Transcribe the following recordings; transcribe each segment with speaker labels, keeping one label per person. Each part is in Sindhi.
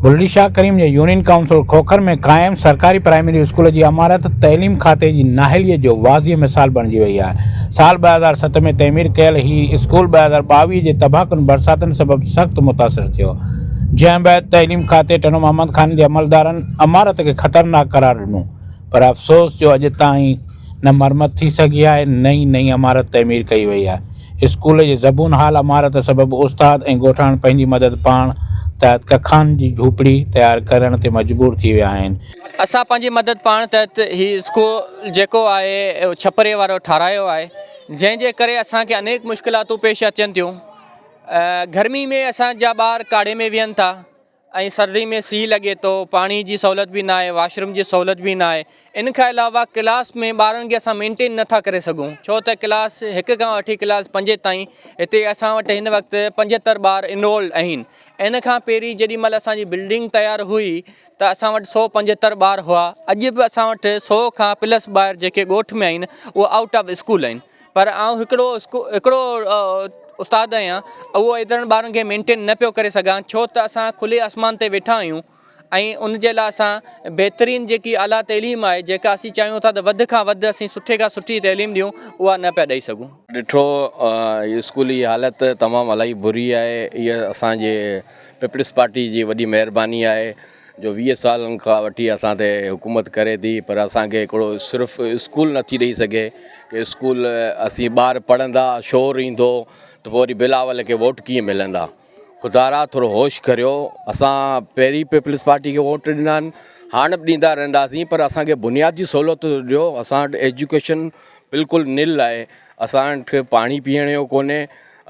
Speaker 1: بلڙي شاهه ڪريم جي يونين ڪائونسل کوکر ۾ قائم سرڪاري پرائمري اسڪول جي عمارت تعليم کاتي جي نااهلي جو واضح مثال بڻجي وئي آهي. سال 2007 ۾ تعمير ڪيل هي اسڪول 2022 جي تباهه ڪن برساتن سبب سخت متاثر ٿيو، جنهن بعد تعليم کاتي ٽنڊو محمد خان جي عملدارن عمارت کي خطرناڪ قرار ڏنو پر افسوس جو اڄ تائين نه مرمت ٿي سگهي آهي نه ئي نئين عمارت تعمير ڪئي وئي آهي. اسڪول جي زبون حال عمارت سبب استاد ۽ ڳوٺاڻ پنهنجي مدد پاڻ تحت ڪکان جي جهوپڙي تيار ڪرڻ تي مجبور ٿي ويا آهن.
Speaker 2: اسان پنهنجي مدد پاڻ تحت هي اسڪول جيڪو آهي ڇپري وارو ٺارايو آهي جنهن جي ڪري اسان کي انيڪ مشڪلاتون پيش اچن ٿيون گرمي ۾ اسان جا ٻار ڪاڙهي ۾ ويهن ٿا ۽ سردي ۾ سيء لڳي ٿو، پاڻي جي سهولت به ناهي، واش روم جي سهولت به ناهي، ان کان علاوه ڪلاس ۾ ٻارن کي اسان مينٽين نٿا ڪري سگهون ڇو ته ڪلاس هڪ کان وٺي ڪلاس پنجين تائين هتي اسان وٽ هن وقت 75 ٻار انرولڊ آهن ان کان پهرين جيڏي مهل اسان جي بلڊنگ تيار هئي ته اسان وٽ 175 ٻار هئا اڄ به اسان وٽ 100 کان پلس ٻار جيڪي ڳوٺ ۾ آهن اهي آئوٽ آف اسڪول آهن پر آئون هڪڙو هڪڙو استاد آهيان اهو ايترن ٻارن کي مينٽين نه پيو ڪري سگهان ڇو ته اسان کلي آسمان تي ويٺا آهيون ۽ ان جي لاء اسان بهترين جيڪي اعليٰ تعليم آهي جيڪا اسين چاهيون ٿا ته وڌ کان وڌ اسين سٺي کان سٺي تعليم ڏيون اها نه پيا ڏئي سگهون.
Speaker 3: ڏٺو اسڪول جي حالت تمام الاهي بري آهي اها اسان جي پيپلز پارٽي جي وڏي مهرباني آهي جو 20 سالن کان وٺي اسان تي حڪومت ڪري ٿي پر اسان کي هڪڙو صرف اسڪول نٿي ڏئي سگهي ڪي اسڪول اسين ٻار پڙهندا شور ايندو ته پوء وري بلاول کي ووٽ ڪيئن ملندا خدارا ٿورو هوش ڪريو اسان پهرين پيپلز پارٽي کي ووٽ ڏنا آهن هاڻ به ڏيندا رهنداسين پر اسان کي بنيادي سهولت ڏيو اسان وٽ ايجوڪيشن بلڪل نل آهي اسان وٽ پاڻي پيئڻ جو ڪونهي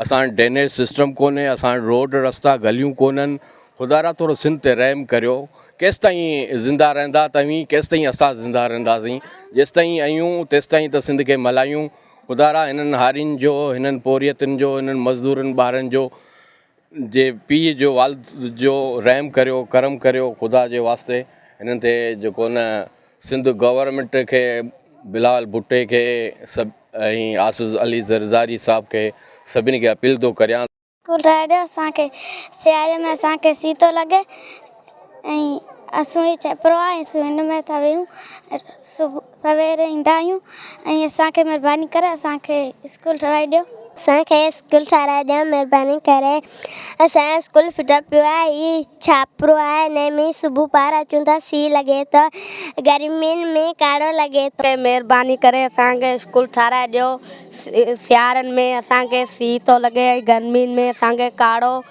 Speaker 3: اسان وٽ ڊرينيج سسٽم ڪونهي اسان وٽ روڊ رستا گليون ڪونهن خدارا ٿورو سنڌ تي رحم ڪريو ڪيستائين زنده رهندا توهين ڪيستائين اسان زنده رهنداسين جيستائين آهيون تيستائين ته سنڌ کي ملهايون خدارا هنن هارين جو هنن پورهيتن جو هنن مزدورن ٻارن جو جي پيء جو والد جو رحم ڪريو ڪرم ڪريو خدا جي واسطي هنن تي جيڪو نه سنڌ گورنمينٽ کي بلاول ڀٽي کي سڀ ۽ آصف علي زرداري صاحب کي سڀني کي اپيل ٿو ڪريان.
Speaker 4: اسڪول ٺاهي ڏيو اسان کي سياري ۾ اسان کي سي ٿو لڳي ۽ اسون هي ڇپرو آهي اسون هن ۾ ٿا ويهون صبح سوير ايندا آهيون ۽ اسان کي مهرباني ڪري اسان کي اسڪول ٺهرائي ڏيو.
Speaker 5: اسان کي اسڪول ٺهرائي ڏيو مهرباني ڪري اسان جو اسڪول ڦٽو پيو آهي هي ڇاپرو آهي هن ۾ صبح پار اچون ٿا سي لڳي ٿو گرمين ۾ ڪاڙهو لڳي ٿو.
Speaker 6: مهرباني ڪري اسان کي اسڪول ٺهرائي ڏيو سيارن ۾ اسان کي سيء ٿو لڳي ۽ گرمين ۾ اسان کي ڪاڙهو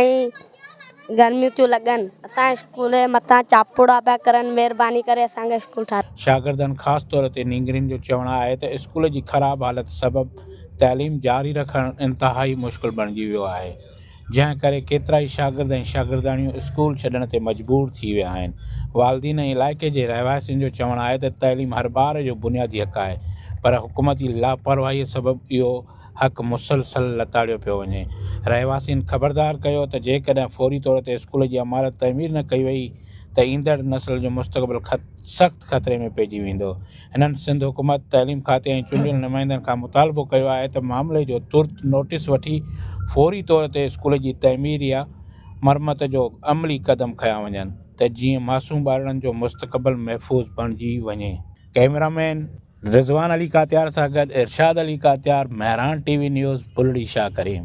Speaker 6: ۽ گرميون ٿيون لڳن اسان جي اسڪول جي مٿان چاپڙا پيا ڪرن مهرباني ڪري اسان کي اسڪول ٺاهي.
Speaker 1: شاگردن خاص طور تي نينگرين جو چوڻ آهي ته اسڪول جي خراب حالت سبب تعليم جاري رکڻ انتهائي مشڪل بڻجي ويو آهي. جنهن ڪري ڪيترائي شاگرد ۽ شاگردياڻيون اسڪول ڇڏڻ تي مجبور ٿي ويا آهن. والدين ۽ علائقي جي رهواسين جو چوڻ آهي ته تعليم هر ٻار جو بنيادي حق آهي پر حڪومتي لاپرواهي سبب اهو حق مسلسل لتاڙيو پيو وڃي. رهواسين خبردار ڪيو ته جيڪڏهن فوري طور تي اسڪول جي عمارت تعمير نه ڪئي وئي ته ايندڙ نسل جو مستقبل سخت خطري ۾ پئجي ويندو. هنن سنڌ حڪومت، تعليم کاتي ۽ چونڊيل نمائندن کان مطالبو ڪيو آهي ته معاملي جو ترت نوٽيس وٺي فوري طور تي اسڪول جي تعمير يا مرمت جو عملي قدم کنيا وڃن ته جيئن معصوم ٻارڙن جو مستقبل محفوظ بڻجي وڃي. ڪئميرا مين رضوان علي ڪاتيار سان گڏ Irshad Ali Katiar, Mehran T V news, Bulri Shah Karim.